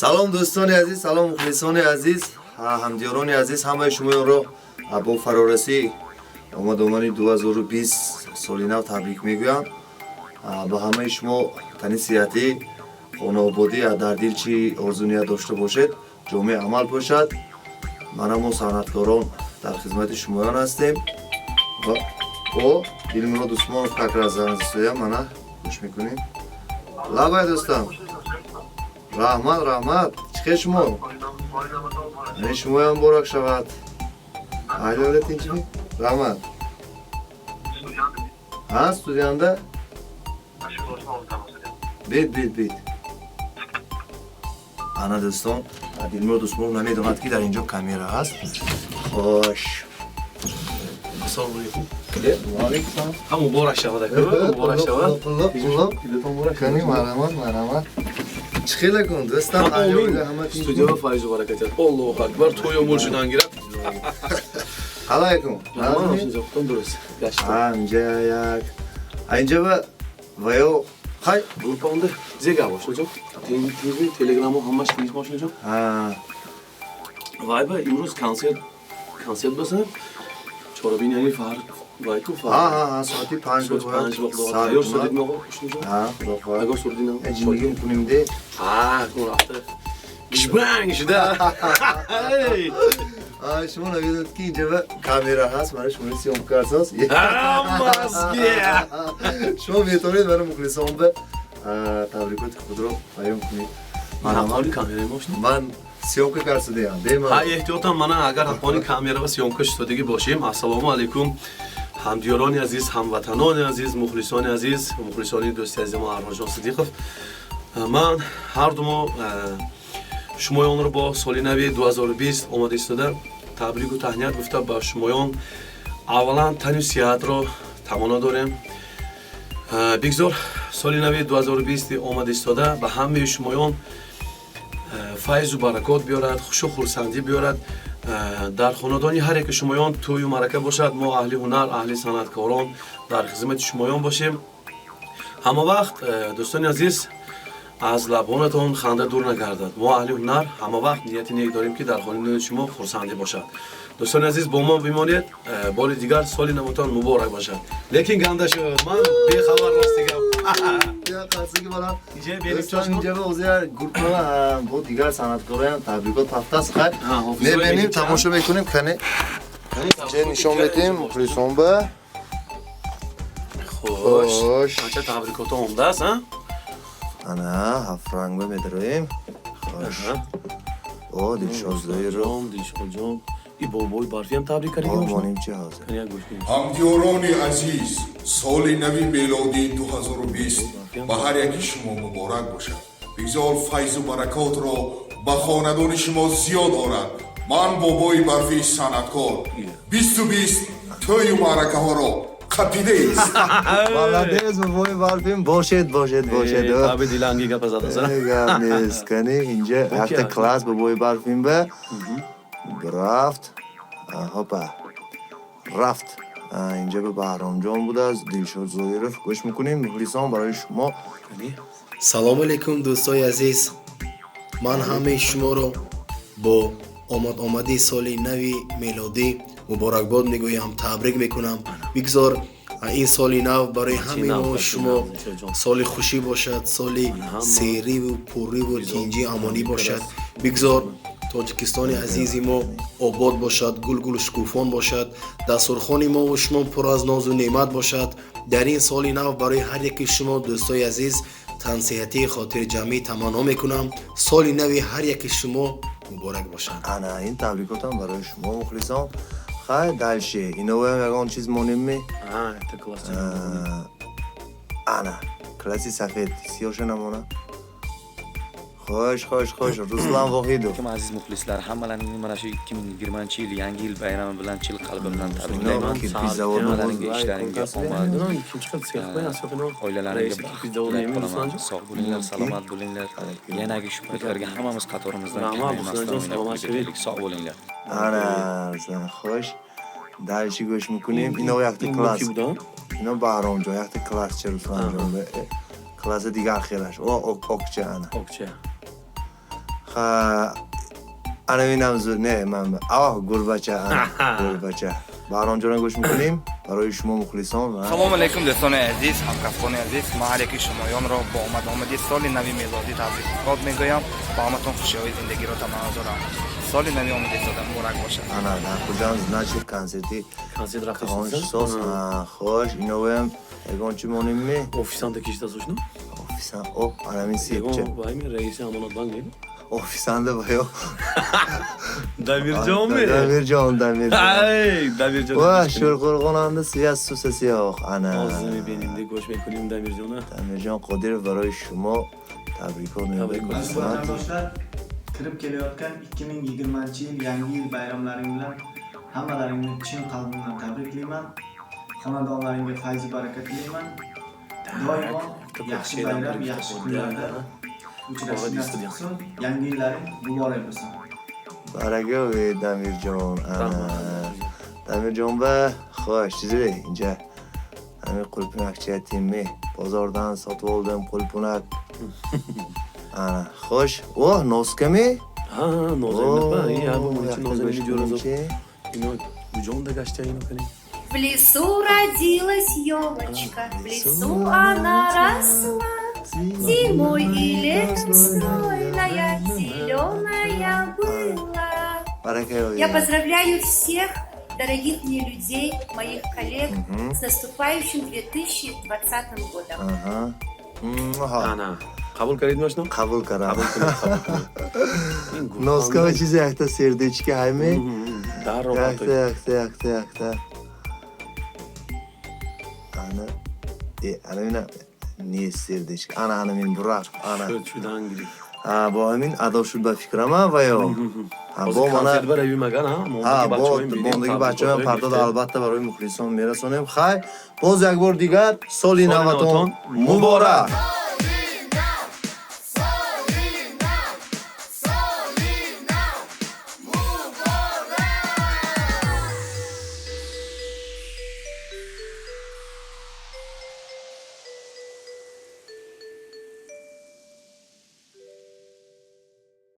Салом, дӯстони азиз, салом, мухлисони азиз, ҳамдиёрони азиз, ҳамаи шумоёнро бо фарорасӣ омадомани 2020 соли нав табрик мегӯям. Ба ҳамаи шумо тани сиҳатӣ, хонаободӣ, дар дил чӣ орзу ният дошта бошед, ҷомеи амал бошад. Мана мо санъаткорон дар хизмати шумоён ҳастем. Ва о Дилмурод Усмонов как раз занг застоям, мана гӯш мекунем. Лабай, дӯстам, раҳмат, раҳмат. Чӣ хел шумо? Яъне шумоям муборак шавад. Айли тинчми? Раҳмат. Ҳа, студиянда бед, бед, бед. Ана, дӯстон, Дилмурод Усмонов намедонад, ки дар ин ҷо камера ҳаст. Хош. Ассалому алайкум. Ваалайкум салом. Ҳа, муборак шавад, ака, муборак шавад. Қуллоқ, қуллоқ. Дилатон муборак. Кани, марҳамат, марҳамат. Чӣ хел кун, дӯстам? Омин. Ҳама тинч? Студиява файзу баракат. Аллоҳу акбар, тӯё мул шудан гирад. Алайкум. Раҳмат, худтон дуруст. Гашт. Инҷа як, инҷа ва ё хай. Группаонда зега бошнаҷон. Тинҷми, телеграммо ҳамаш тинҷ бошнаҷон. Вай, ба имрӯз консерт баса. Чорабин, яъни фар вай ку фар. Ҳа, соати 5. Соати 5 тайёр шудид мо, ошнаҷон? Ҳа, худо хоҳад. Агар сурдинам. Ҷиндигӣ мекунем де. Ҳа, кун рафта. Гишбанг шуда. Шумо намедонед, ки инҷа ба камера ҳаст, барои шумо съёмка кардааст. Ҳамаски. Шумо метавонед барои мухлисон ба табрикоти худро баён кунед. Ҳаққони камераи мошина. Ман съёмка карсудаям бемалол. Ҳа, эҳтиётам, мана агар ҳаққони камера ва съёмка шудагӣ бошем. Ассалому алайкум, ҳамдиёрони азиз, ҳамватанони азиз, мухлисони азиз, мухлисони дӯсти азизи мо Армонҷон Сидиқов. Ман ҳарду мо шумоёнро бо соли нави 2020 омада истода табрику таҳният гуфта, ба шумоён аввалан тану сиҳатро таманно дорем. Бигзор соли нави 2020 омада истода ба ҳамаи шумоён файзу баракот биёрад, хушу хурсандӣ биёрад, дар хонадони ҳар яки шумоён тӯю маърака бошад. Мо, аҳли ҳунар, аҳли санъаткорон, дар хизмати шумоён бошем ҳама вақт. Дӯстони азиз, аз лабонатон ханда дур нагардад. Мо, аҳли ҳунар, ҳама вақт нияти нек дорем, ки дар хонадони шумо хурсандӣ бошад. Дӯстони азиз, бо мо бимонед. Бори дигар соли навотон муборак бошад. Лекин ганда шуд, ман бехабар, рости гап. Инҷа ҳозир гурӯҳ бо дигар санъаткороям табрикот ҳафтааст. Хай, мебинем, тамошо мекунем. Кане, че нишон метиҳем мухлисон ба? Хош, анча табрикото омадааст, а? Ана, ҳафтранга медароем. Хош, о Дилшод Зоиров. Дилшодҷон, и бобои барфиам табрик кардем. Монем, чи ҳозир. Ҳамдиёрони азиз, соли нави мелодии 2020 ба ҳар яки шумо муборак бошад. Бигзор файзу баракотро ба хонадони шумо зиёд орад. Ман бобои барфии санъаткор 20-у 20 тӯю маъракаҳоро қапидаист. Молодец, бобои барфим, бошед, бошед, бошед. Таби диланги гапа задаса. Гап нест. Кани, инҷа якта класс бобои барфим ба рафт. Хопа, рафт. Инҷа ба Баҳромҷон будааст, Дилшод Зоиров. Гӯш мекунем, мухлисон, барои шумо. Салому алейкум, дӯстои азиз. Ман ҳамаи шуморо бо омад-омади соли нави мелодӣ муборакбод мегӯям, табрик мекунам. Бигзор ин соли нав барои ҳамаи мо шумо соли хушӣ бошад, соли сериву пурриву тинҷӣ, амонӣ бошад. Бигзор Тоҷикистони азизи мо обод бошад, гулгул шукуфон бошад, дастурхони мову шумо пур аз нозу неъмат бошад. Дар ин соли нав барои ҳар яки шумо, дӯстои азиз, тансиҳатии хотирҷамъӣ таманно мекунам. Соли нави ҳар яки шумо муборак бошад. Ана, ин табрикотам барои шумо, мухлисон. Хай, дальше иноваям ягон чиз монем. Ана, класси сафед, сиёша намона. Xo'sh, xo'sh, xo'sh, Ruslan Vohidov. Alaykum, aziz muxlislar, hammalaringni mana shu 2020-yil yangi yil bayrami bilan chin qalbimdan tabriklayman. Hammalaringga ishlaringga omad, oilalaringga baxt tilab qolaman. Sog' bo'linglar, salomat bo'linglar. Yanagi shu paytlarga hammamiz qatorimizdan ketmaymasdan o'ynab ketaylik. Sog' bo'linglar. Ана, Ruslan, xo'sh. Дальше гӯш мекунем. Ино якта класс. Ино Баҳромҷон, якта классча Русланҷон. Класси дигар хелаш. О, окча ана. Окча. Ана зуд не ман оҳ гурбача гурбача Баҳром ҷонро гӯш мекунем барои шумо мухлисон. Салому алайкум, дӯстони азиз, ҳамкасбони азиз. Ман ҳар яки шумоёнро бо омад-омади соли нави мелодӣ табрикот мегӯям. Ба ҳаматон хушиҳои зиндагиро таманно дорам. Соли нави омадистода муборак бошад. Ана дар Хуҷанд, значит, консерти консерт рафта. Соз хош иноваям ягон чӣ монем ме. Офисанта кишида сошно. Офисан о анамин сепча. Вайми раиси Амонатбанк не? Офисанда баё. Дамирҷон ме? Дамирҷон, Дамирҷон. Ай, Дамирҷон. Ва Шӯрқӯрғонанда связь сусасиёх ана. Ҳозир мебинем, гӯш мекунем Дамирҷона. Дамирҷон Қодиров барои шумо табрикот мегӯям. Aziz vatandoshlar, kirib kelayotgan 2020-yil yangi yil bayramlaring bilan hammalaringni chin qalbimdan tabriklayman. Xonadonlaringga fayzu baraka tilayman. Doimo yaxshi bayram, yaxshi kunlarda uchrashish nasib qilsin. Yangi yillaring muborak bo'lsin. Барака Дамирҷон. Дамирҷон ба хош чизе инҷа ҳамин қулпунакча тимми бозордан сотib oldim qulpunak. Ana xo'sh, o носками? Ha, нозанин ба, я бу нозанин ҷӯразо. Ино ҷонда гашта ино кани. В лесу родилась елочка, в лесу она росла. Зимой и летом стройная, зеленая была. Я поздравляю всех дорогих мне людей, моих коллег, с наступающим 2020 годом. Ана, қабул кардед машно? Қабул кардам. Носкава чизе якта сердечки ҳайме? Якта, якта, якта, якта. Ана, ана мина не сердечко. Ана, ана мин бурак. Ана. Шудан гирифт. Бо ҳамин адо шуд ба фикрама ва ё бо мана мондаги бачаҳоям пардода албатта барои мухлисон мерасонем. Хайр, боз як бор дигар соли наватон муборак.